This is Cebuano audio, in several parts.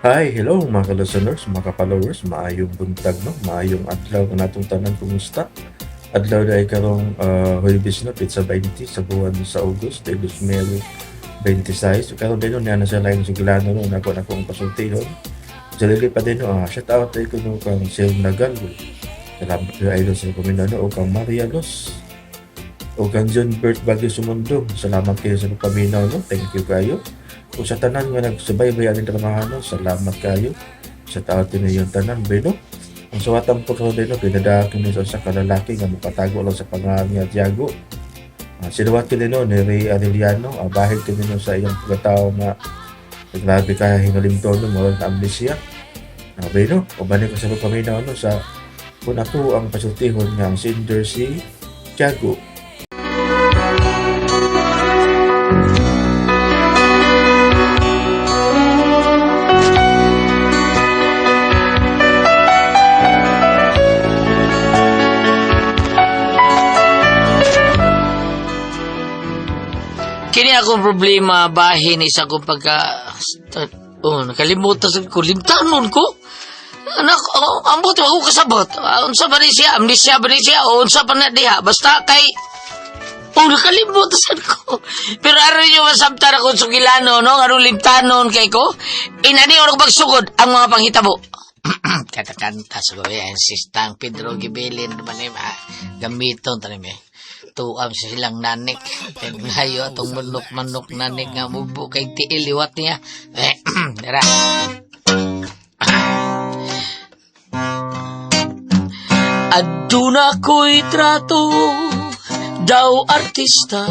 Hi, hello mga ka-listeners, mga ka-followers, maayong buntag, no, maayong adlaw natong tanan, kumusta? Adlaw dahil karong Huwebes, no, petsa 20 sa buwan sa August, 2026. So karon din, no, niya na sa laing sugilano, no, nako na akong pasultihon. Sa dili pa din, no, shout out tayo kuno kang Sir Nagal. Salamat kayo idol sa paminaw, no, o kang Maria Los. O kang John Bert Baguio Sumundong. Salamat kayo sa paminaw, no. Thank you kayo. O sa tanan nga nagsubaybay aning dramahan, no, salamat kayo. Sa tao din yung tanan, bueno. Ang suwatan po karon din, no, pinadaak ni sa usa ka lalaki nga mopatago lang sa pangalan nga Tiago. Sinuwat kini, no, ni Ray Arellano, bahid kini, no, sa iyang pagkatao nga grabe ka hingalimton, no, murag na amnesia. Bueno, uban ko sa paminaw, no, sa kung ako ang pasultihon nga ang sender si Tiago. Kini akong problema bahin isa kong pagka oh, nakalimutan sa ko limtanon ko. Anak, oh, ambot ako kasabot. Ah, unsa ba ni siya? Amnesia ba ni siya? O unsa pa na diha? Basta kay oh, nakalimutan sad ko. Pero aron niyo masabtan ako sugilano, no? Aron limtanon kay ko. Inani oro pagsugod ang mga panghitabo. Katakanta sa gabi, ang sistang Pedro Gibilin naman eh, gamiton tanim eh. Tuam sa silang nanik. Ngayo atong manok-manok nanik nga mubo kay tiil liwat niya. Eh, dara. Aduna ko'y trato daw artista.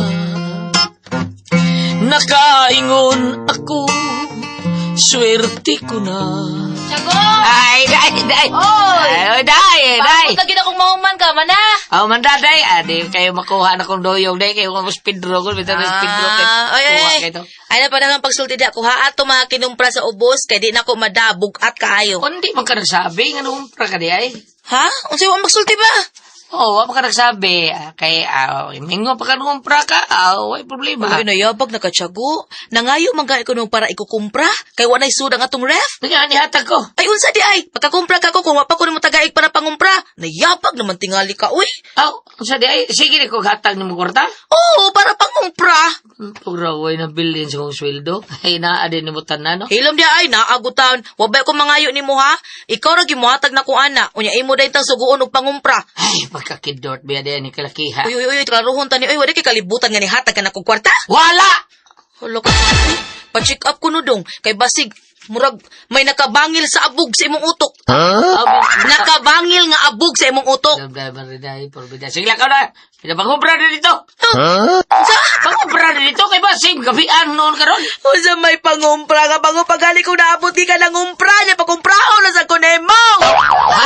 Nakaingon ako, swerte ko na. Tiago! Ay, day, day. Oy! Ay, day, day. Bakit lagi na kung mahuman ka, mana? Oh, man day. Adi kayo makuha na kong doyong day. Kayo kung Pedro ko. Bitaw na Pedro. Kay, Ah, ay, ay, kuha ay. kayo to. Ay na pa na ang pagsulti di ako. Ha, ato mga kinumpra sa ubos, kay di na ko madabog at kaayo. Kundi man ka nagsabi. Nga nung pra ka di ay. Ha? Unsa wa magsulti ba? Oo, wa man ka nagsabi. Kay, mingo pa ka nung pra ka. Way problema. Ay, nayabag na katyago. Nangayo man ka ko nung para ikukumpra. Kay wa na'y sud ang atong ref. Nga, nihatag ko. Ay, unsa di ay? Pagkakumpra ka ko, kung wa pa ko nimo tagaig para pangumpra. Nayabag naman tingali ka, uy. Aw, unsa di ay? Sige ni ko hatag ni mo kwarta. Oo, para pangumpra. Pugraway na bilin sa kong sweldo. Ay, naa din ni mo tanan, no? Hilom di ay, naagutan. Wabay ko mangayo nimo ha. Ikaw ra gimuhatag na ko ana. Unya imo dayon tang suguon og pangumpra. Ay, pagkakidort biya di ni kalakiha. Uy, uy, uy, klarohon tani. Uy, wala kay kalibutan nga nihatag ka na kong kwarta. Wala! Hala ka. Uy, pa-check up ko no dong. Kay basig, murag may nakabangil sa abog sa imong utok. Huh? Nakabangil nga abog sa imong utok. Sige lang ka na. Pinapangumpra na dito. Huh? Sa? Pangumpra na dito. Kay basig, gabian noon karon. Unsa may pangumpra nga pangupagali ko naabot di ka nangumpra niya pagkumprahon na sa kunemo. Ha?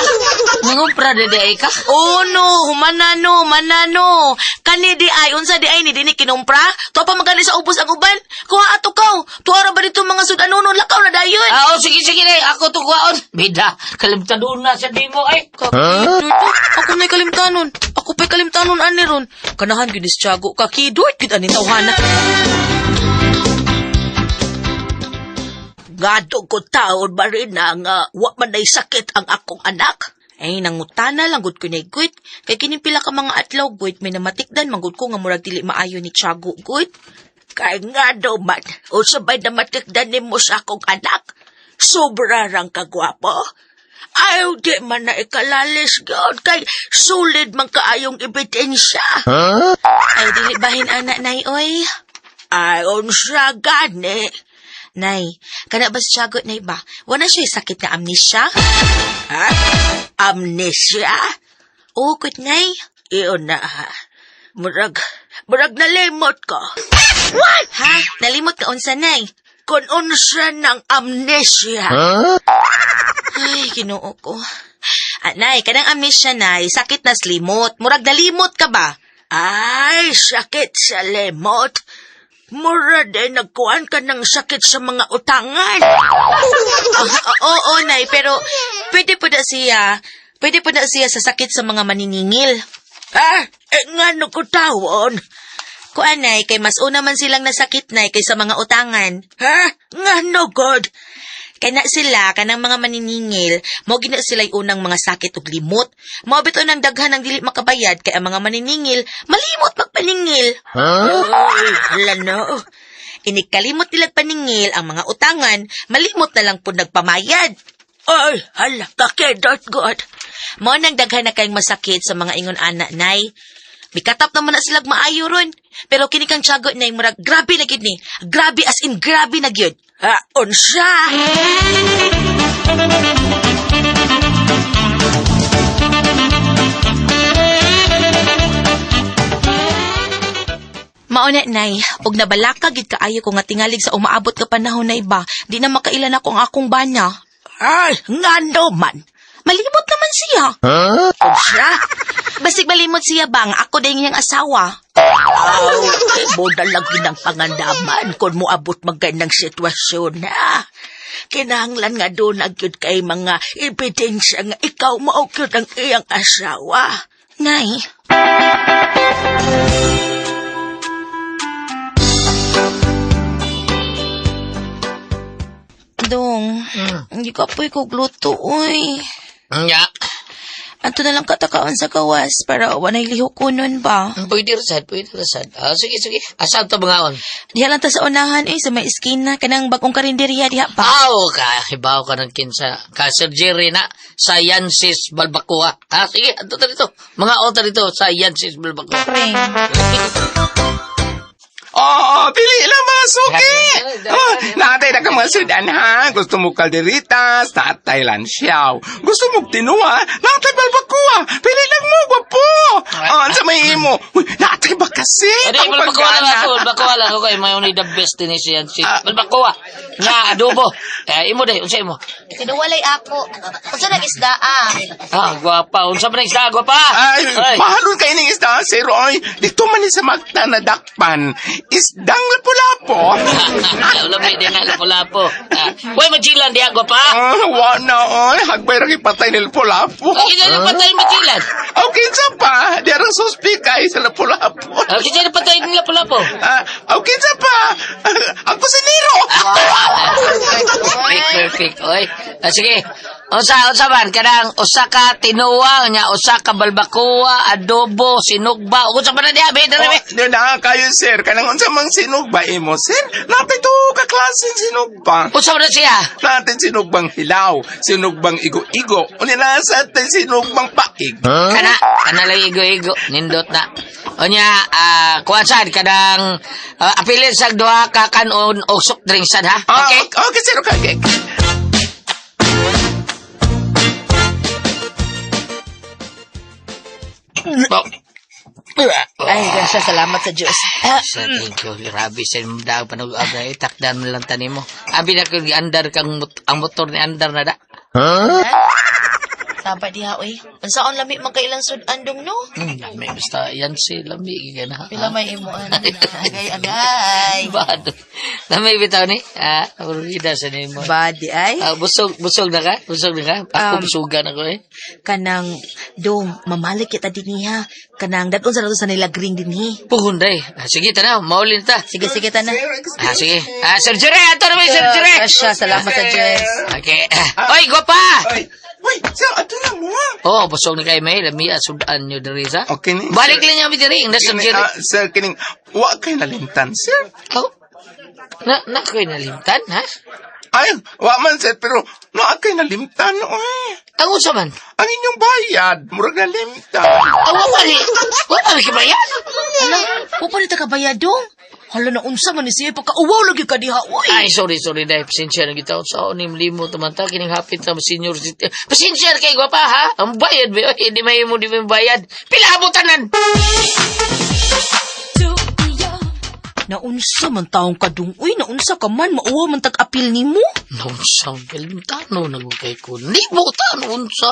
Nangumpra na di ay ka? Oh no, humanano, manano. Kani di ay unsa di ay ni dinhi kinumpra? Tuwa pa magali sa ubos ang uban. Kuha ato kaw. Tuwa ra ba dito mga sudanunon lakaw na dayon. Ah, oh, sige, sige na. Ako to kuhaon. Bida, kalimtadun na sa dimo ay. Huh? Ako na'y kalimtanon. Ako pa'y kalimtanon ani ron. Kanahan gyud ni Tiago. Kakidort gyud ani tawhana. Gado ko taon ba rin na nga wa man nay sakit ang akong anak? Ay, nangutana lang gud ko ni Gut. Kay kining pila ka mga adlaw gud, may namatikdan man gud ko nga murag dili maayo ni Tiago gud. Kay nga daw man, unsa bay namatikdan nimo sa akong anak? Sobra rang kagwapo. Ayaw di man na ikalalis gyud kay sulid man kaayong ebidensya. Ay dili bahin ana nay oy. Ay unsa gani? Nay, kana ba si Tiago nay ba? Wala siya sakit na amnesia? Ha? Amnesia? Oo, good nay. Iyon na ha. Murag nalimot ko. What? Ha? Nalimot ka unsa nay? Kung unsa ng amnesia. Ay, Ginoo ko. Anay, kanang amnesia nay, sakit na slimot. Murag nalimot ka ba? Ay, sakit sa limot. Mura din nagkuhan ka ng sakit sa mga utangan. Oo, nay, pero pwede po na siya. Pwede po na siya sa sakit sa mga maniningil. Ah, eh, ngano ko tawon? Kuan, nay, kay mas una man silang nasakit, nay, kaysa mga utangan. Ha? Ngano, God? Kay na sila kanang mga maniningil, mao gina sila unang mga sakit og limot. Mao bitaw nang daghan ang dili makabayad kay ang mga maniningil malimot magpaningil. Huh? Hala no. Inikalimot nilag paningil ang mga utangan, malimot na lang po nagpamayad. Ay, hala, kakedot god. Mao nang daghan na kayong masakit sa mga ingon ana, nay. Mikatap naman na silag maayo ron. Pero kini kang tiyago nay, murag grabe na gyud ni. Grabe as in grabe na gyud. Ha, unsa? Mauna, Nay, og nabalaka gid kaayo ko nga tingalig sa umaabot ka panahon na iba, di na makailan ako ang akong bana. Ay, ngano man. Malimot naman siya. Huh? Siya? Basig malimot siya bang ako dahil niyang asawa. Aw, mo na lang yun ang pangandaman kung moabot magandang sitwasyon na. Kinahanglan nga doon na gyud kay mga ebidensya nga ikaw mao gyud ang iyang asawa. Nay. Dong, hindi ka po ikugluto, uy. Nya, Anto na lang katakaon sa gawas para wanay lihok ko nun ba? pwede ra sad, pwede ra sad. Ah, sige, sige. Asa to bangaon? Diha lang ta sa unahan eh, sa may eskina, kanang bagong karinderya diha pa. Aw, ka, hibaw ka ng kinsa. Ka surgery na sa Yansis Balbacoa. Ah, sige, ato ta dito. Mga ota dito sa Yansis Balbacoa. Pring. Oo, pili lang mga suki. Oh, natay na ka mga sudan ha. Gusto mo kalderitas, natay lansiyaw. Gusto mo tinuwa, natay balbakua. Pili lang mo, gwapo. Oh, sa may imo. Uy, natay ba kasi? Adi, Ang Balbacoa lang paggana. ako. Balbacoa lang ako. Kay may only the best din si Yansis. Ah. Balbacoa. Nga, adobo. Eh, imo day, unsa imo? Tinuwalay ako. Unsa nang isda ah? Ah, gwapa. Unsa man ang isda, gwapa? Ay, mahalon kayo ng isda, sir. Oy, dito man ni sa magta na dakpan. Isdang lapu-lapo. Lami din nga, lapo-lapo. Ah, Uy, machilan diha, gwapa. Ah, wala, oy. Hagbay ra patay ni lapu-lapu. Ay, kinsa na patay machilan? Aw, kinsa pa? Di arang suspik ay sa lapu-lapu. Ah, kinsa na patay ni lapo-lapo? Ah, aw, kinsa pa? Ang kusinero! Perfect, perfect. Oy. Ah, sige. Unsa unsa man kanang usa ka tinuwa nya usa ka balbacoa, adobo, sinugba. Unsa man na diha be dere be. Oh, di na kayo, sir. Kanang unsa mang sinugba imo, sir? Natin to kaklaseng sinugba. Unsa man na siya? Natin sinugbang hilaw, sinugbang igo-igo, unya sa atin sinugbang paig. Kana kana lang igo-igo nindot na. Unya ah kuan sad kanang apilin sa duha ka kanon og soft drinks sad ha. Ah, Okay. okay, sir. Okay, okay. Oh. Ay, grasya, salamat sa Diyos. Sa thank you. Grabe sa imong daw panug-ab na itakdan mo lang tani mo. Abi na kung andar kang ang motor ni andar na da. Saba diha oy. Unsaon lami man kay ilang sudan dong no? Lami basta yan si lami ka na. Pila may imo an. Agay agay. Bad. Lami bitaw ni. Ah, aburida sa nimo. Body ay. Ah, busog busog na ka? Busog na ka? Ako busugan ako eh. Kanang, dong, mamalik kita din niya. Kanang, dadon sa sa nila green din hi. Puhon day. Ah, sige tanaw, maulin ta. Sige sige tanan. Ah, sige. Ah, Sir Jere, ato na may Sir Jere. Grasya, salamat sa Diyos. Okay. Oy, gwapa. Ay, uy, sir, ato na mo. ah. Oh, busog na kay may lami ah, sudan nyo diri sa. Okay ni. Balik sir. lang niya mi diri, ang Sir Kini, Jere. ah, sir, kining, wa kay nalimtan, sir. Oh. Na na ko'y nalimtan, ha? Ay, wa man, sir, pero naa kay nalimtan, oy. Ang unsa man? Ang inyong bayad, murag nalimtan. Ang wa pa ni. Wa pa ni kibayan. Hala, wa pa ni ta kabayad dong. Hala na unsa man ni siya pagkauwaw lagi ka diha oy. Ay, sorry, sorry, dahil pasensya na kita. Sa onim limo tumanta, kining hapit sa senior city. Pasensya na kay gwapa, ha? Ang bayad, ba? Oy, hindi may mo, di may bayad. Pila mo tanan! Naunsa man taong kadung uy, naunsa ka man mauwaw man tag-apil nimo. Naunsa, galing tano, nagukay ko. Libo tano, unsa.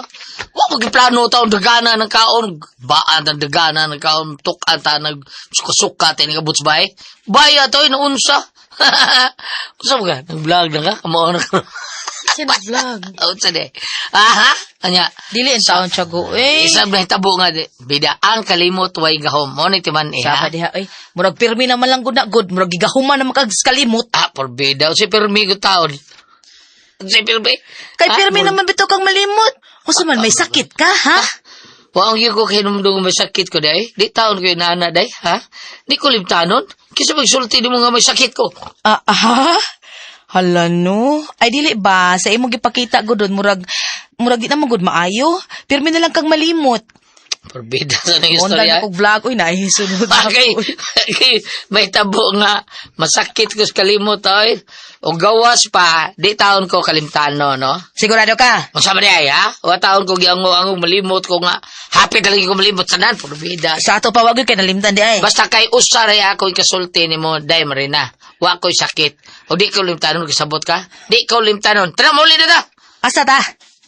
Wa magiplano taon, dagana ng kaon. Baan ang dagana ng kaon, tukan ta, nag suka-suka, tayo nagabot sa bahay. Baya to, naunsa. Unsa ba ka? Nag-vlog na ka? Kamao na ka. Siya nag-vlog. Unsa di? Aha? Anya? Dili ang taon tiyago eh. Isa ba tabo nga di. Bida ang kalimot way gahom. Mo ni timan eh ha. Saba diha oy. Murag pirmi naman lang gud na good, murag gigahuman na makagskalimot. Ah, porbida. Si permigo taon. Si Pilbe. Kay pirmi naman bitaw kang malimot. Unsa man may sakit ka, ha? Wa ang ko hinumdum may sakit ko day. Di taon ko inaana day, ha? Di ko limtanon. Kisa magsulti di mo nga may sakit ko. Ah, aha. Hala no. Ay dili ba sa imong gipakita gud doon murag murag di na mo gud maayo. Pirmi na lang kang malimot. Porbida sa nang Onda istorya. na kog vlog uy naisunod. Bagay, may tabo nga, masakit ko sa kalimot, oy. O gawas pa, di taon ko kalimtano, no? Sigurado ka? Kung sa ay, ha? O taon ko giango-ango, malimot ko nga. Happy talaga ko malimot sa nan, porbida. Sa ato pa wag gyud kay nalimtan di ay. Basta kay usaray ako ikasulti ni mo, day Marina. Wa ko'y sakit. O di ko limtanon, kasabot ka? Di ko limtanon. Tara, muli na ta! Asa ta?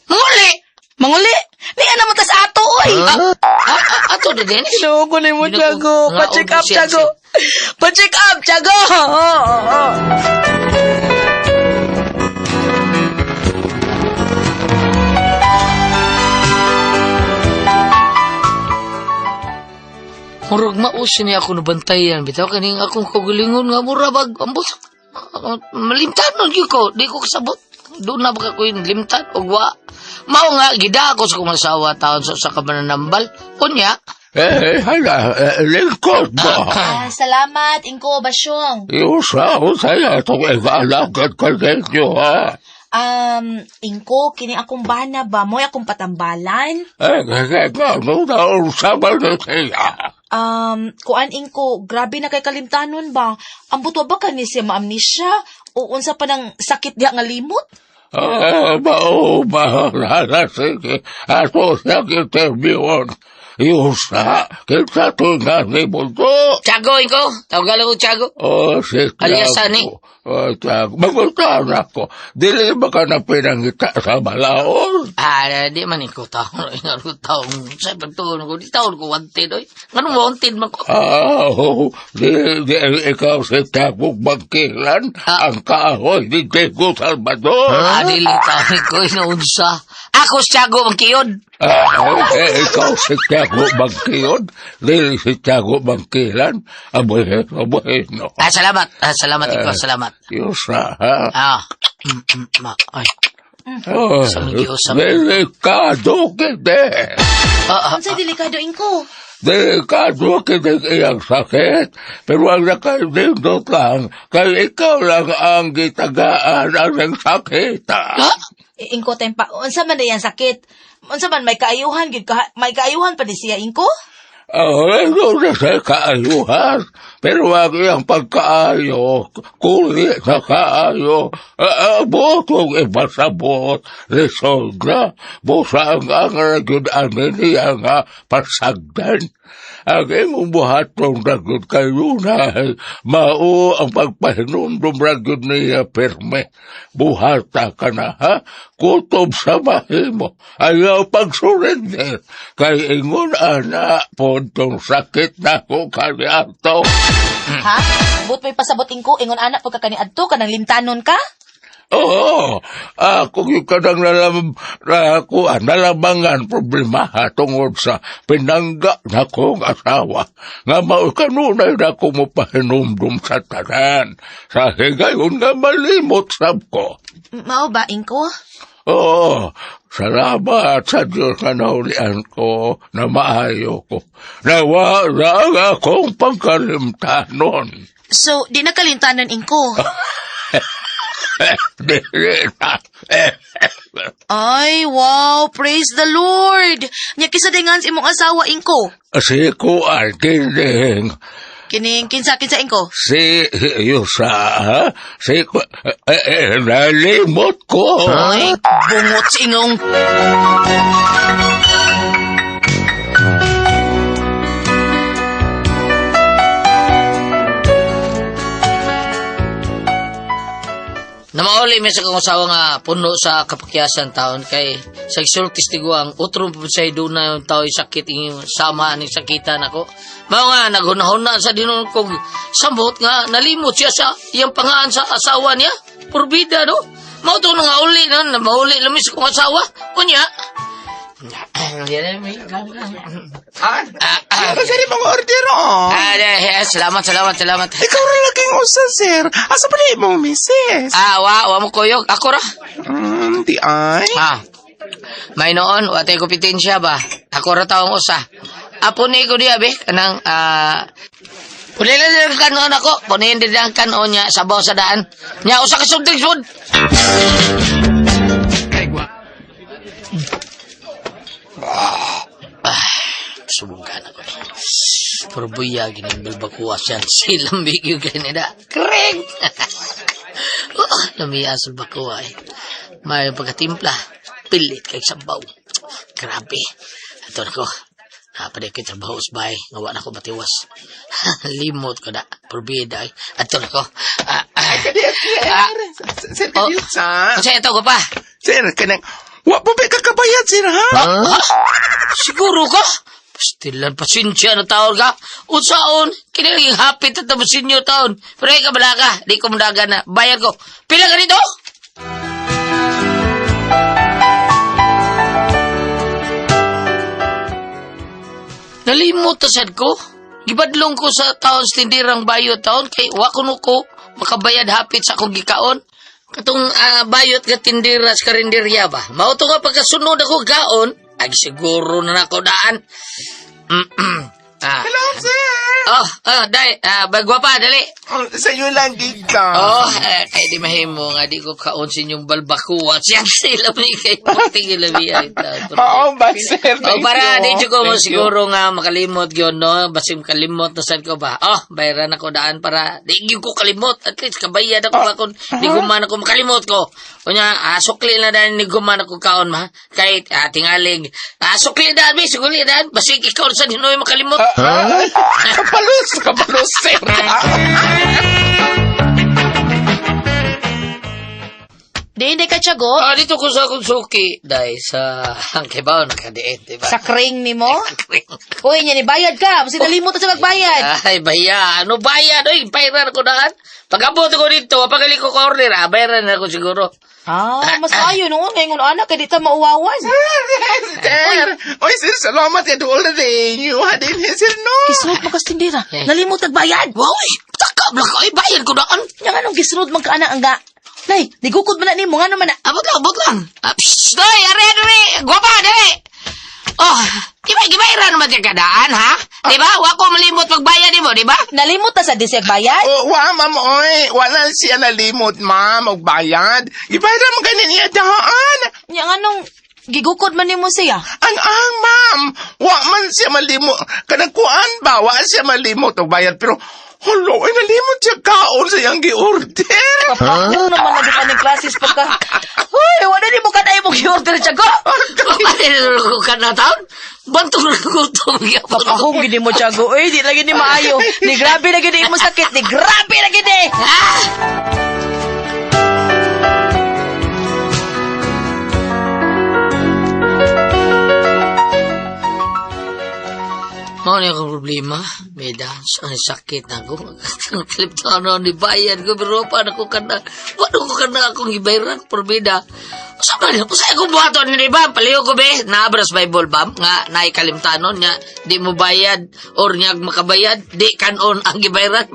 Muli! Manguli. Ni ana mo tas ato oy. Ah, ato na din. Ginoo ko na mo, Ginoo ko. Tiago. Nga, Pa-check up, ubos yan, Tiago. Pa-check up, Tiago. Oo, oo, oo. Murag mausin niya ako nabantayan. Bitaw kaning akong kagalingon nga mura bag ambot. Malimtan nun gyud ko. Di ko kasabot. Doon na baka ko yung limtan o wa. Mao nga, gida ako sa kumasawa taon sa usa ka mananambal. Unya, Eh, hala, eh, lingkod mo. Ah, salamat, Ingko Basyong. Iusa, usaya itong ikalagad ka ninyo, ha? Ingko, kini akong bana ba? Mo'y akong patambalan. Eh, kaya nga, nung nausaban na siya. Kuan Ingko, grabe na kay kalimtanon ba? Ang buto ba ka ni siya maamnesia? O unsa pa ng sakit diha nga limot? Ah, mao ba, hala, sige. Ato siyang interviewon. Iusa, kinsa to nga ni Bunso. Tiago, ikaw. Tawagan ko, Tiago. Oh, si Tiago. Alias ani. Oh, Tiago. Maguntahan ako. Dili ba ka na pinangita sa balaod? Ah, di man ikaw taon. Ingat ko taon. Sa pagtuon ko, di taon ko wanted, oy. Anong wanted man ko? Ah, oh, di, di, ikaw si Tiago Bangkilan, Ah. ang kahoy ni Diego Salvador. Ah, dili taon ko, inaunsa. Ako si Tiago Mangkiyod. Ah, eh, ikaw si Tiago Bangkiyon, dili si Tiago Bangkilan, abuhe, abuhe, no. Ah, salamat. Ah, salamat ikaw, salamat. Yusa, ha? Ah. Ma, ay. Oh, Sa mga usap. delikado kini. Ah, ah, Unsay delikado, Ingko? Delikado kini iyang sakit. Pero ang nakaindindot lang, kay ikaw lang ang gitagaan ang sakit. ah. Ingko tempa, unsa man na sakit? Unsa man may kaayuhan gyud ka, may kaayuhan pa di siya Ingko? Oh, ano na sa kaayuhan. Pero ang iyang pagkaayo, kuli sa kaayo, abot kong ipasabot, lisod na, busa ang angaragod ang niya nga pasagdan. Ang imong buhaton ragod kayo na, mao ang pagpahinumdum ragod niya pirme. Buhata ka na, ha? Kutob sa mahimo. Ayaw pagsurrender. Kay ingon ana, pontong sakit na ko kaniadto. Ha? But may pasabot Ingko, ingon anak pagka kaniadto kanang limtanon ka? Oo, ako yung kanang nalam, na, kuan, nalamangan problema tungod sa pinangga na kong asawa. Nga mao kanunay na ko mo pahinumdum sa tanan. Sa higayon nga malimot sab ko. Mao ba Ingko? Oo, salamat sa Diyos na nahulian ko na maayo ko. Nawa na ang akong pagkalimtanon. So, di na kalimtanon Ingko. Dili na. Ay, wow, praise the Lord. Nya kisa dingan sa imong asawa Ingko. Si Kuan Kining, Kining kinsa kinsa Ingko? si Yusa, ha? Si Ku- eh, eh, nalimot ko. Ay, bungot si ingong. Namauli mi sa kong asawa nga puno sa kapakyasan taon kay sa sultis tiguang utro po sa na yung tao sakit yung sama ni sakitan ako. Mao nga naghunahuna sa dinon kog samot nga nalimot siya sa iyang pangaan sa asawa niya. Purbida no. Mao to nga uli no, mauli lami sa kong asawa. Unya. Ah, ah, sir, mga order, oh. Ah, eh, salamat, salamat, salamat. Ikaw ra laging usa, sir. Asa pa na imong misis? Ah, wa mo kuyog. Ako ra. Di ay. Ah. May noon, wa tay kompetensya ba? Ako ra taong usa. Apo ni ko diya be kanang Puli lang din ang kanon ako. Punin din ang kanon niya sabaw sa daan. Nya usa ka soft food. Ah, subukan ako. Pero buya, ginimbal bakuha siya. Silamig yung kanina. Kring! Oh, lamiya sa bakuha eh. May pagkatimpla. Pilit kay sabaw. Grabe. Ato na ko. Napaday ko trabaho usbay. Ngawa na ko matiwas. Limot ko na. Probida eh. Ato na ko. Ah, ah. Kadiyot, sir. Ah. Sir, Oh. kadiyot, sa. Unsa ito ko pa? Sir, kanang, wa po ba kakabayad, sir, ha? Ha? Siguro ka? Pastilan, pasensya na taon ka. Unsaon, kiniling hapit at tabusin niyo taon. Pero ka bala ka, di ko mudagan na. Bayad ko. Pila ka nito? Nalimot ta sad ko. Gibadlong ko sa taon sa tindirang bayo taon kay wa kuno ko makabayad hapit sa akong gikaon. Katong bayot nga tindira sa karinderya ba? Mao to nga pagkasunod ako gaon, ay siguro na nako daan. Ah. Hello, sir. Oh, oh, dai, bagwa pa, dali. Oh, sa'yo lang, giga. Oh, kay di mahimo nga di ko kaon sa inyong balbakuwa. Siyang sila may kay tingil labi ay taon. Oo ba, sir? Oh, Thank para you. di ko mo Thank you. siguro nga makalimot gyud no, basim kalimot na sad ko ba. Oh, bayaran ako daan para di gyud ko kalimot. At least kabayad ako ba kung di ko man ako makalimot ko. Unya, sukli na daan ni guman ako kaon ma. Kahit tingaling. Sukli daan bi, sukli daan. Basig ikaw sa hinoy makalimot. Ah, kapalos, kapalos, sir. Di, hindi ka, Tiago. Ah, dito ko sa akong suki dahil sa ang kibaw nakadiin, di ba? Sa kring ni mo? Uy, niya ni bayad ka. Basta nalimot na sa magbayad. Ay, baya. Ano bayad? Oy, bayaran ko daan. Pag-abot ko dito, pagaling ko ka-order, bayaran na ako siguro. Ah, mas ayo no. Ngayon, anak, kay di ta mauwawan. Sir, oy, sir, salamat ya dool na din. You had in sir, no? Gisunod mo kas tindira. Eh. Nalimot nagbayad. Wow, uy, taka, blak, ay, bayad ko daan. Nya nganong gisunod man ka anak ang ga. Nay, nigukod man na nimo ngano man na. Abot lang, abot lang. Ah, psst, doy, are, are, guwapa, dali. Oh, di ba, gibayaran naman ka daan, ha? Di ba? Wa ko malimot pagbayad nimo, di ba? Nalimot ta sa disek bayad. Oh, wa, ma'am, oy. Wala siya nalimot, ma'am, og bayad. Ibayad mo ganin niya daan. Nya nganong gigukod man nimo siya. Ang, ma'am. Wa man siya malimot. Kanang kuan ba? Wa siya malimot og bayad. Pero, hulo, ay nalimot siya kaon sa iyang gi-order. Huh? naman na di pa ning classes pagka. Hoy, wala nimo kanay mo gi-order Tiago. Pwede ko ka na taon. Bantog na gutom. Papahong gini mo Tiago. Uy, di lagi ni maayo. Ni grabe na gini mo sakit. Ni grabe na gini. Ah! Mao ni akong problema. May dance. Ang sakit na ako. Kaliptano ni bayad ko. Pero paano ko kana? Paano ko kana akong ibayaran? Probida. Sa man, kung sa akong buhaton ni ba? Paliw ko be. Naabras Bible ba? Nga naikalimtanon nga di mo bayad or nga makabayad. Di kanon ang gibayaran.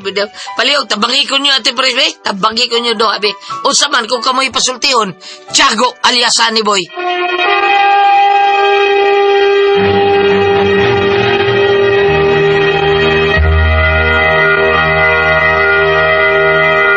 Paliw, tabangi ko niyo ate Pres be. Tabangi ko niyo do abi. Unsa man kung kamoy pasultihon. Tiago alias Sunny Boy.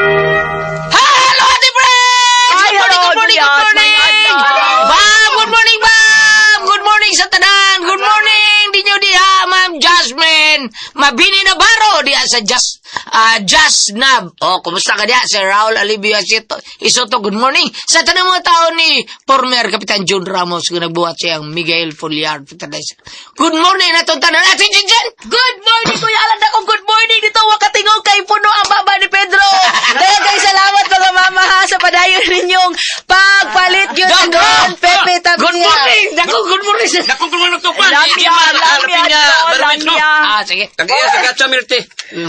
Hello, Ate Pres! Ay, Good morning, hello, good morning, good Juliet. morning! May adlaw. Ma'am, good morning, ma'am! Good morning sa tanan! Good morning! Di nyo diha, Ma'am Jasmine! Mabini na baro diha sa Jas Nab. Oh, kumusta ka diha? Sir Raul Alibio Isito. Isoto, good morning! Sa tanang mga tao ni former Kapitan John Ramos kung nagbuhat siyang Miguel Foliard Fertilizer. Good morning na itong tanan. Ate Jinjin! Good morning, Kuya Alan. Akong good morning dito. Wakatingog kay puno ang baba ni Pedro. Kaya kay salamat mga mama ha sa padayon ninyong pagpalit yun sa Don Pepe Tapia. Good morning! Dako, good morning! sir. Dako kung ano tupan. Lamya, lamya, Don, lamya. Ah, sige. Tagaya sa Gacha Mirte.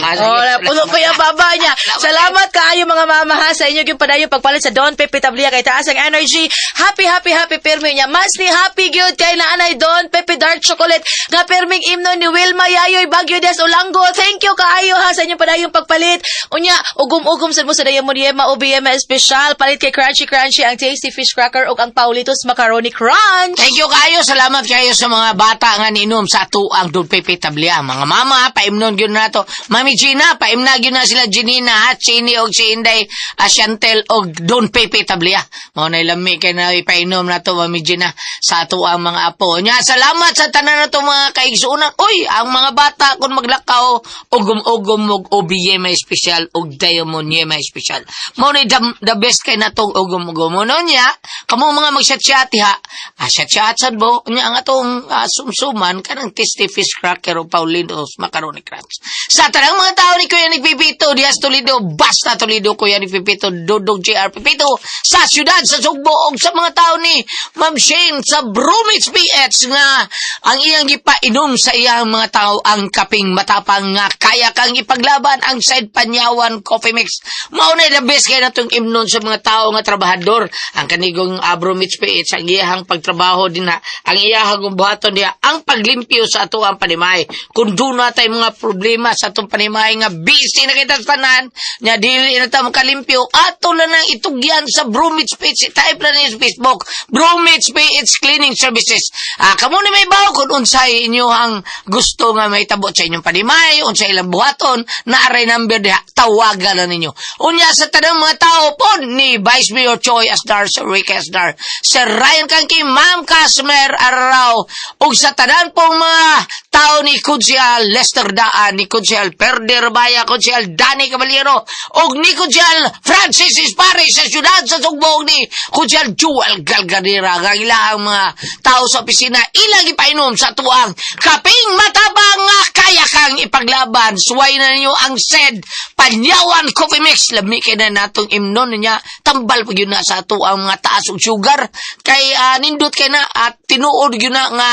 Ah, sige. Oh, puno pa yung baba niya. Salamat kaayo mga mama ha sa inyo yung padayon pagpalit sa Don Pepe Tablia kay taas ang energy. Happy, happy, happy pirmi niya. Mas ni happy gyud kay naanay Don Pepe dark chocolate nga perming imno ni Wilma Yayoy Bagyo Des Olango. Thank you kaayo ha sa inyong padayong pagpalit. Unya, ugom-ugom sad mo sa Diamond Yema OBM espesyal. Palit kay Crunchy Crunchy ang Tasty Fish Cracker ug ang Paulitos Macaroni Crunch. Thank you kayo. Salamat kayo sa mga bata nga niinom sa atuang Don Pepe Tablia. Mga mama, paimnon gyud nato. Mami Gina, paimna gyud na sila Ginina, ha? Chini og si Inday, Ashantel og Don Pepe Tablia. Mao na lami kay na ipainom nato, Mami Gina, sa atuang mga apo. Nya, salamat sa tanan nato mga kaigsuonan. Uy, ang mga bata kung maglakaw, ugom-ugom og OBM espesyal og Diamond Yema espesyal. Mao na the best kay natong ugom-ugom. Mo niya, kamo mga magchat-chat ha. Ah, chat-chat sad mo. Nya ang atong sumsuman kanang Tasty Fish Cracker o Paulinos Macaroni Crunch. Sa tanang mga tao ni Kuya Nick Pipito, Diaz Toledo, basta Toledo, Kuya Nick Pipito, Dodong JR Pipito, sa siyudad, sa Sugbo, og sa mga tao ni Ma'am Shane sa Bromwich PH nga ang iyang gipainom sa iyang mga tao ang kaping matapang nga kaya kang ipaglaban ang Side Panyawan Coffee Mix. Mao na the best kay natong imnon sa mga tao nga trabahador. Ang kanigong Bromwich PH, ang iyahang pagtrabaho din na, ang iyahang buhaton diha, ang paglimpyo sa ato ang panimay. Kung doon na tayo mga problema sa atong panimay nga busy na kita sa tanan, nga dili na ta makalimpyo, ato na nang itugyan sa Bromwich PH. Type na niyo sa Facebook, Bromwich PH Cleaning Services. Ah, kamo ni may bawo kung unsay inyo ang gusto nga may tabo sa inyong panimay, unsay ilang buhaton, naaray number diha, tawagan na ninyo. Unya sa tanang mga tao po ni Vice Mayor Choi Asdar, Sir Rick Asdar, Sir Ryan Kangki, Ma'am Casmer Arao, ug sa tanan pong mga tao ni Kunsyal Lester Daan, ni Kunsyal Perder Baya, Kunsyal Danny Caballero, ug ni Kunsyal Francis Ispare sa siyudad sa Sugbo, ni Kunsyal Joel Galganera, ang ilang mga tao sa opisina, ilang ipainom sa tuang kaping matapang nga kaya kang ipaglaban. Suway na ninyo ang said Panyawan Coffee Mix. Lami kay na natong imnon niya. Tambal pag yun na sa ato ang mga taas og sugar. Kay nindot kay na at tinuod yun na nga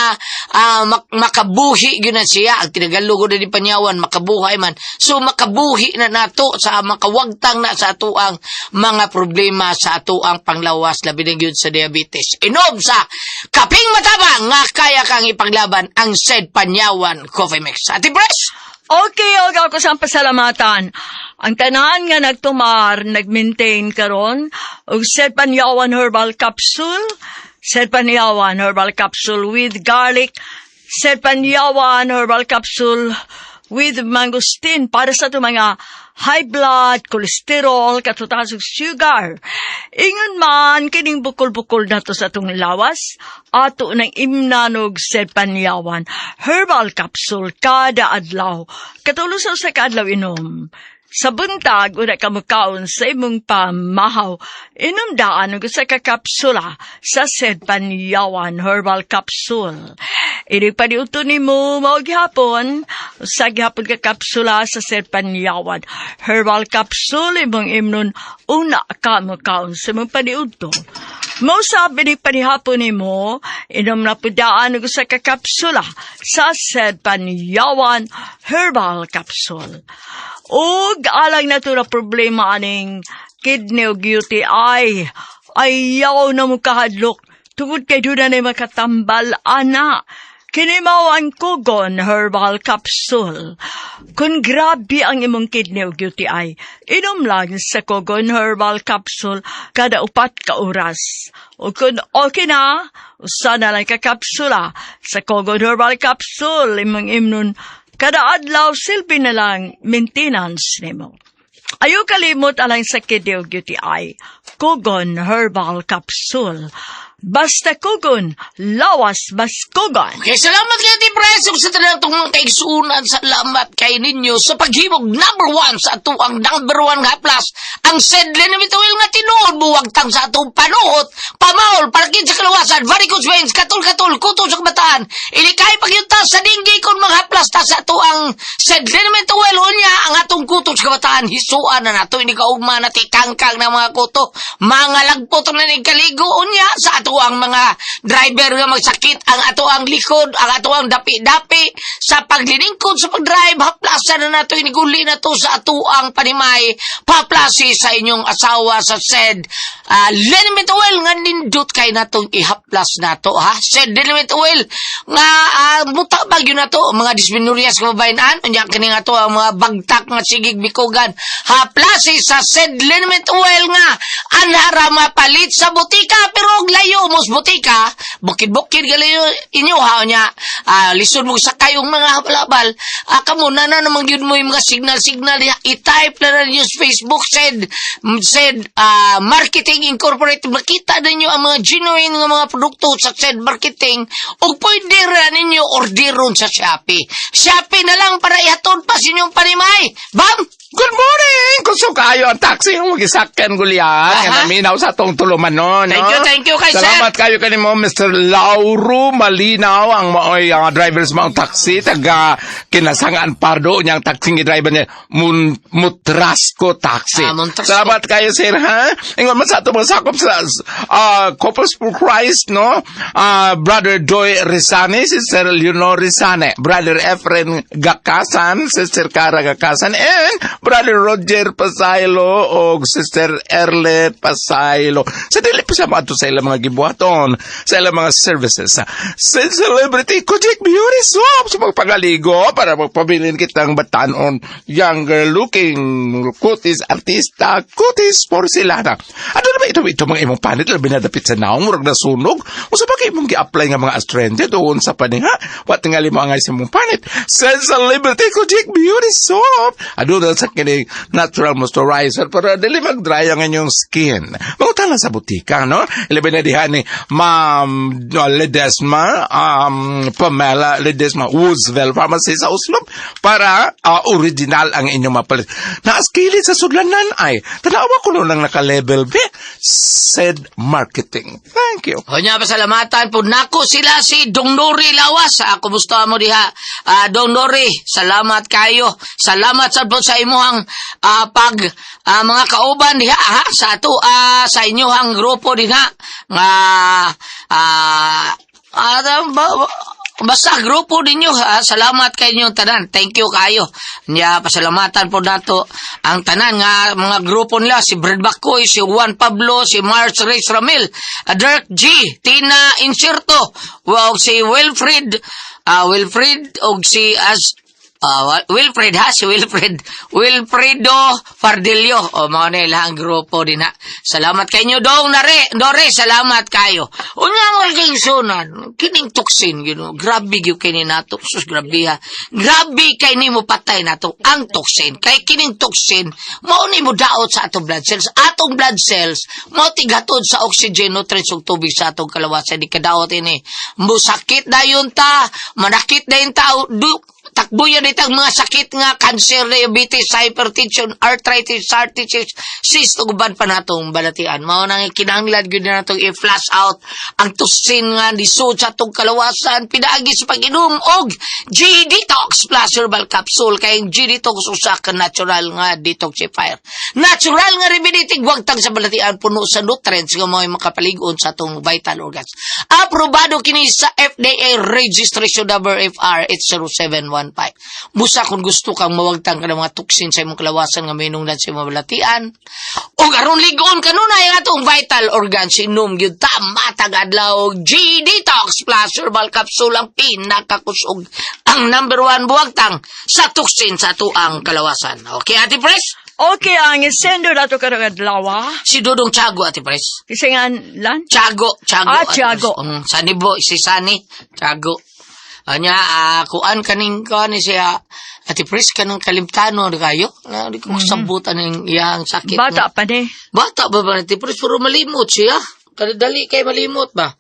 makabuhi yun na siya. Ang tinagalog na ni Panyawan, makabuhay man. So makabuhi na nato sa makawagtang na sa ato ang mga problema sa ato ang panglawas, labi na gyud sa diabetes. Inom sa kaping matapang nga kaya kang ipaglaban ang said Panyawan Coffee Mix. Ate Pres! Okay, og ako sa pasalamatan. Ang tanan nga nagtumar, nag-maintain karon og Said Panyawan Herbal Capsule, Said Panyawan Herbal Capsule with garlic, Said Panyawan Herbal Capsule with mangosteen para sa itong mga high blood, cholesterol, katutaas ug sugar. Ingon man, kining bukol-bukol na to sa atong lawas, ato nang imnanog Said Panyawan Herbal Capsule kada adlaw. Katulo sa usa ka adlaw inom. Sa buntag, una ka mukaon sa imong pamahaw. Inom daan og usa ka kapsula sa Said Panyawan Herbal Capsule. Inig paniudto nimo mao gihapon, usa gihapon ka kapsula sa Said Panyawan Herbal Capsule imong imnon una ka mukaon sa imong paniudto. Mao sabi ni panihapon nimo, inom na pud daan og usa ka kapsula sa Said Panyawan Herbal Capsule. Ug alang na to na problema aning kidney ug UTI, ayaw na mo kahadlok tungod kay doon na makatambal ana. Kini mao ang Kugon Herbal Capsule. Kung grabe ang imong kidney ug UTI, inom lang sa Kugon Herbal Capsule kada 4 ka oras. O kung okay na, usa na lang ka kapsula sa Kugon Herbal Capsule imong imnon kada adlaw, silbi na lang maintenance nimo. Ayaw kalimot alang sa kidney ug UTI. Kugon Herbal Capsule. Basta kugon, lawas mas kugon. Okay, salamat kay Ate Pres ug sa tanan tong mga kaigsuonan, salamat kay ninyo sa paghimog number one sa ato ang number one nga plus ang Sedlin na mituwil nga tinuod buwagtang sa atong panuot, pamahol, parkin sa kalawasan, varicose veins, katol-katol, kuto sa kabataan, ilikay pagyunta sa dinggi kung mga haplas ta sa ato ang Sedlin na mituwil. Unya ang atong kuto sa kabataan, hisuan na nato, hindi ka ugma na tikangkang ng mga kuto, mga lagpot na ning kaligo. Unya sa ato ang mga driver nga magsakit ang ato ang likod, ang ato ang dapi-dapi. Sa paglilingkod sa pag-drive, haplasa na nato, iniguli na to sa atuang panimay, paplasi sa inyong asawa sa said liniment oil nga nindot kay natong ihaplas nato ha. Said liniment oil nga mutabag yun nato mga dysmenorrheas kababayan, unya kini nga to ang mga bagtak nga sigig bikugan, haplasi sa said liniment oil nga anhara mapalit sa botika, pero og layo mos botika, bukid-bukid galayo inyo ha, unya lisod mo sa kayong mga habal-habal, kamo na na naman gyud mo yung mga signal-signal diha. I-type na na ninyo sa Facebook said said Marketing Incorporated, makita ninyo ang mga genuine nga mga produkto sa said marketing ug pwede ra ninyo orderon sa Shopee. Shopee na lang para ihatod pa sa inyong panimay. Bam! Good morning! Kusog kayo ang taxi ng magisakyan, Gulian. Nga naminaw sa atong tulumanon. Thank you, thank you kay sir. Salamat kayo kanimo, Mr. Lauro Malinaw, ang maoy drivers maong taxi, taga Kinasangaan Pardo, niyang taxi driver niya, Mutrasco Taxi. Ah, Montrasco. Salamat kayo, sir, ha? Ingon man sa atong mga sakop sa Couples for Christ, no? Brother Joy Rizane, Sister Leonor Rizane, Brother Efren Gakasan, Sister Cara Gakasan, and Brother Roger Pasaylo o Sister Erle Pasaylo. Sa dili pa siya maadto sa ilang mga gibuhaton, sa ilang mga services. Sa Celebrity Kojik Beauty Soap sa magpagaligo para magpabilin kitang batanon, younger looking, kutis artista, kutis porcelana. Ano na ba ito mga imong panit, labi na dapit sa naong, murag nasunog? O sa bagay imong gi-apply nga mga astringent doon sa paninga? Wat tingali mo angay sa imong panit? Sa Celebrity Kojik Beauty Soap. Ano na sa kining natural moisturizer para dili mag-dry ang inyong skin. Mangutan lang sa butika, no? Ilabi na diha ni Ma'am Ledesma, Pamela Ledesma, Woodsville Pharmacy sa Oslob para original ang inyong mapalit. Naaskili sa sudlanan ay, tanawa ko lang naka-level B, said marketing. Thank you. O niya, pasalamatan po nako sila si Dong Nori Lawas. Kumusta mo diha? Dong Nori, salamat kayo. Salamat sad po sa imuhang pag mga kauban diha ha sa ato sa inyuhang grupo diha nga basta grupo ninyo ha, salamat kay inyong tanan. Thank you kayo. Nya pasalamatan po nato ang tanan nga mga grupo nila, si Brad Bacoy, si Juan Pablo, si Mars Reyes Ramil, Dirk G, Tina Inserto, wow, si Wilfred, Wilfred og si As Wilfred ha, si Wilfred. Wilfredo Fardillo. O, mga nila ang grupo din ha. Salamat kayo dong nare. Dore, salamat kayo. Unya mga kaigsunan, kining toxin, you know, grabe gyud kini nato. Sus, grabe ha. Grabe kay nimo patay nato ang toxin. Kay kining toxin, mao ni mo daot sa atong blood cells. Atong blood cells, mao tigatod sa oxygen, nutrients ug tubig sa atong kalawasan. Di kadaot ini. Musakit dayon ta, manakit dayon ta, du, takbo yan itang mga sakit nga cancer, diabetes, hypertension, arthritis, heart disease, cyst, ug uban pa natong balatian. Mao nang kinahanglan gyud na natong i-flush out ang toxin nga lisod sa atong kalawasan pinaagi sa pag-inom og G-Detox Plus Herbal Capsule, kay ang G-Detox usa ka natural nga detoxifier. Natural nga remedy tigwagtang sa balatian, puno sa nutrients nga mao'y makapalig-on sa atong vital organs. Aprobado kini sa FDA registration number FR 80715. Busa kung gusto kang mawagtang ka ng mga toxin sa imong kalawasan nga minungdan sa imong balatian, ug aron ligon kanunay ang atong vital organs, inom gyud ta matag adlaw og G-Detox Plus Herbal Capsule, ang pinakakusog, ang number one buwagtang sa toxin sa atuang kalawasan. Okay, Ate Pres? Okay, ang isendo nato karong adlaw. Si Dudong Tiago, Ate Pres. Kasi nga lan? Tiago, Tiago. Ah, Ate Tiago. Pres. Sani bo, si Sani, Tiago. Anya, kuan kaning kuan ni siya, Ate Pres, kanang kalimtano na kayo. Na, di ko masabutan ang iyang sakit. Bata pa ni. Bata ba ba, Ate Pres, pero malimot siya. Kadali kay malimot ba?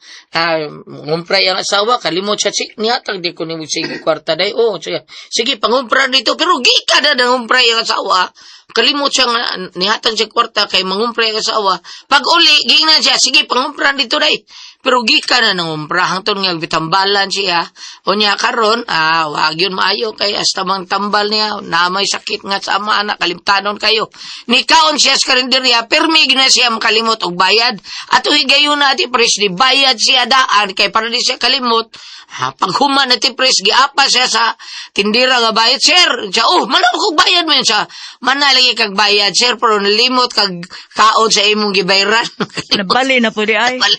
Ngumpray ang asawa, kalimot siya. Sige, nihatag di ko nimo sige kwarta day. Oh, sige, sige pangumpra dito. Pero gika na nangumpray ang asawa. Kalimot siya nga, nihatag siya kwarta kay mangumpray ang asawa. Pag uli, gingnan siya, sige, pangumpra dito day. Pero gikan na nangumpra hangtod nga bitambalan siya. Unya karon wag yun maayo kay hasta mang tambal niya na may sakit nga sa ama anak kalimtanon kayo. Nikaon siya sa karinderya permi gyud na siya makalimot og bayad. Ato higayon na, Ate Pres, di bayad siya daan kay para di siya kalimot. Ha, paghuman na, Ate Pres, giapa siya sa tindira nga bayad, "Sir," siya, "oh, manam kog bayad man," siya. "Manalagi kag bayad, sir, pero nalimot kag kaon sa imong gibayran." Nabali na po di ay. Nabali.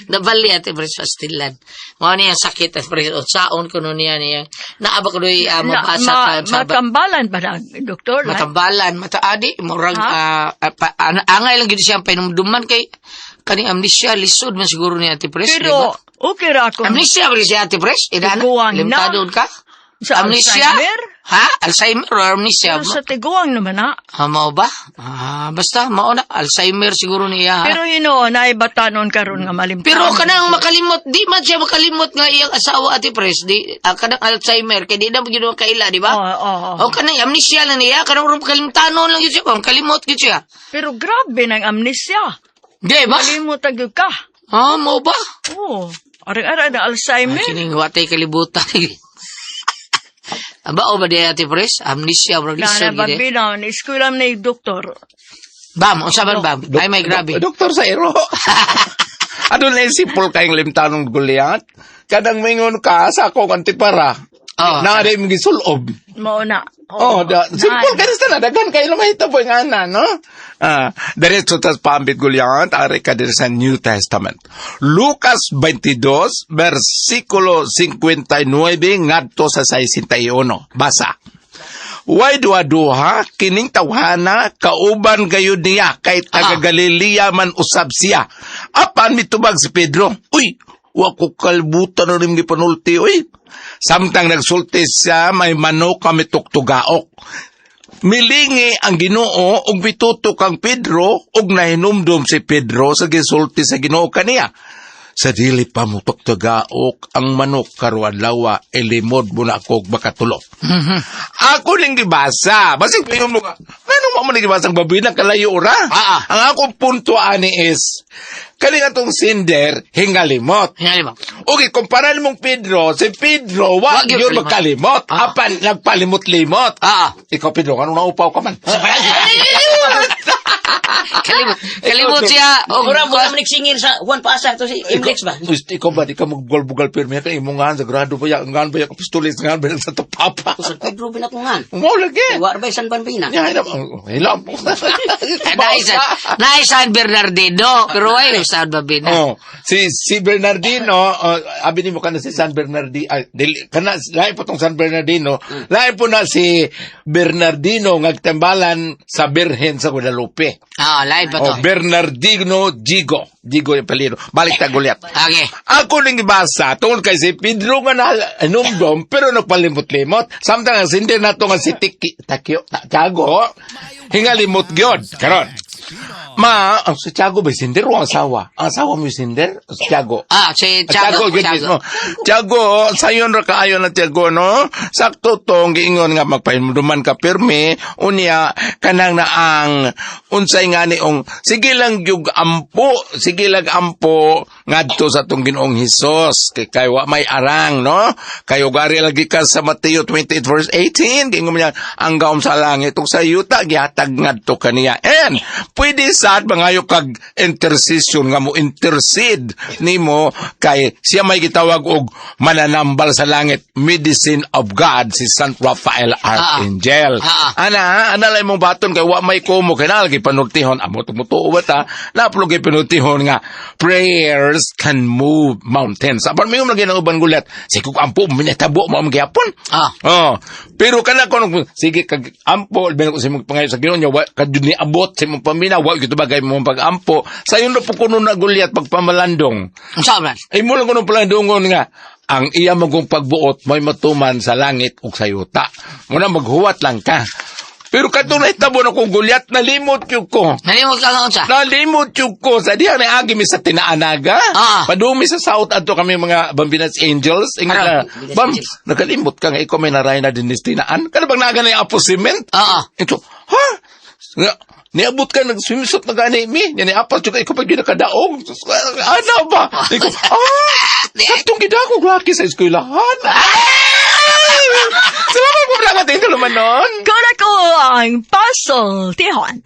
Nabali, Ate Pres, pastilan. Mao niya sakit, Ate Pres. O, saon ko nun niya niya. Naaba ko doy mabasa ka sa Matambalan ba na, doktor? Matambalan, mataadi, murag, Ha? angay lang gid siya ang painumduman kay kaning amnesia, lisod man siguro ni Ate Pres, di ba? Pero, okay ra ako. Amnesia ba si Ate Pres? Idana? Tiguang na. Limtado ka? Sa Amnesia? Alzheimer? Ha? Alzheimer or amnesia? Pero sa tiguang naman ha. Ha, mao ba? Ah, basta, mao na. Alzheimer siguro niya, ha? Pero hinoon, ay batanon karon nga malimtan. Pero kanang makalimot, di man siya makalimot nga iyang asawa, Ate Pres, di kanang Alzheimer kay di na gyud kaila, di ba? Oo, oo, oo. O kanang amnesia lang niya, kanang rum kalimtanon lang gyud siya, kalimot gyud siya. Pero grabe ng amnesia. Di ba? Kalimot agad ka. Ah, mao ba? Oo. Arang-arang na Alzheimer. Ay, kining watay kalibutan. Aba o ba di, Ate Pres? Amnesia bro, Na lisod na gyud eh. babinaw ni eskwela ni doktor. Bam, unsa man, bam? Ay may grabe. Doktor sa iro. Ano na yung simple kayong limtanong gulyat? Kadang mingon ka sa akong antipara. Oh. Na rin gisulob. Mao na. Oh, da, simple Na. kay na daghan kayo na mahitabo nga ana, no? Ah, diretso tas paambit gulyat, ari ka diri sa New Testament. Lucas 22 versikulo 59 ngadto sa 61. Basa. Way duha-duha kining tawhana kauban gayud niya kay taga Galilea man usab siya. Apan mitubag si Pedro, "Uy, wa ko kalbutan na rin gipanulti, uy." Samtang nagsulti siya, may manok kami tuktugaok. Milingi ang Ginoo ug mitutok kang Pedro ug nahinumdum si Pedro sa gisulti sa Ginoo kaniya. "Sa dili pa mo tuktagaok ang manok karon adlaw, ilimod mo na ako og makatulo." Ako ning gibasa. Basig pingon mo nga. Ngano mo man gibasa ang baboy ng kalayo ra? Ah, ah. Ang akong punto ani is kani atong sinder hingalimot. Hingali mo. Okay, kumpara nimong Pedro, si Pedro wa Wa gyud gyud kalimot. magkalimot. Ah. Apan nagpalimot-limot. Ah. Ikaw Pedro, kanong naupaw ka man? Kalimot, kalimot siya. Og Mura mo naman nagsingil sa Juan Paasa to si Imlex ba? Uy, ikaw ba, di ka magbugal-bugal pirmi ka, imong ngahan, sagrado ba ya, ngahan ba ya, kapistulis, ngahan ba ya, sa papa. Sa Pedro binatungan. Mo lagi. Wa ba San Banbina? Ya, hilam, hilam. Naay San Bernardino, pero ay San Babina. Oh, si Bernardino, oh, abi nimo kana si San Bernardino, ay, dili kana lain po tong San Bernardino, lain po na si Bernardino ngagtambalan sa Birhen sa Guadalupe. Ah, lain pa to. Oh, Bernardino Gigo. Gigo yung paliro. Balik ta gulyat. Okay. Ako ning gibasa tungod kay si Pedro nga nahinumdom pero nagpalimot-limot. Samtang ang sindi nato nga si Tiki, Takio, Tiago, hingalimot gyud. Karon. Ma, ang si Tiago ba sinder o ang asawa? Ang asawa mo yung sinder? O si Tiago? Ah, si Tiago. Tiago, gyud mismo. Tiago, sayon ra kaayo na Tiago, no? Sakto tong giingon nga magpahinumduman ka pirmi, unya kanang naang unsay nga ni ong sige lang gyud ampo, sige lang ampo ngadto sa atong Ginoong Hesus kay kay wa may arang, no? Kay ugari lagi ka sa Mateo 28 verse 18, giingon niya ang gaom sa langit ug sa yuta gihatag ngadto kaniya. And pwede sad mangayo kag intercession nga mo intercede nimo kay siya may gitawag og mananambal sa langit, medicine of God, si San Rafael Archangel. Ana, ana lang imong baton kay wa may kumo kay naa lagi panultihon amo tumutuo ba ta napulo kay panultihon nga prayers can move mountains. Apan may lagi ng uban gulat sige kung ampo minatabo mo ang gihapon. Oh, pero kana kono sige kag ampo ben ko sa imong pangayo sa Ginoo nya wa kadyo ni abot sa imong pamina wa gyud bagay imong pag-ampo sayon ra po kuno na gulyat pagpamalandong. Unsa man? Ay mo lang kuno palandongon nga ang iya magong pagbuot may matuman sa langit ug sa yuta. Muna maghuwat lang ka. Pero katong nahitabo na kong gulyat, nalimot yun ko. Nalimot ka nga unsa? Nalimot yun ko. Sa diha na agi mi sa Tinaanaga. Padumi sa South adto kami mga Bambinas Angels. Ingat Aram. na, Bam, nakalimot ka nga ikaw may naray na din ni Tinaan. Kada bang naga na yung Apo Cement? Oo. Ito, ha? Nga, niabot ka, nag-swimsuit na gani mi. Nga niapas juga, ikaw pa gyud nakadaog. Sus, ano ba? Ikaw, katong gidako laki sa eskwelahan. Ay! Salamat po, Brahma, tulumanon. Kuna ko ang pasultihan.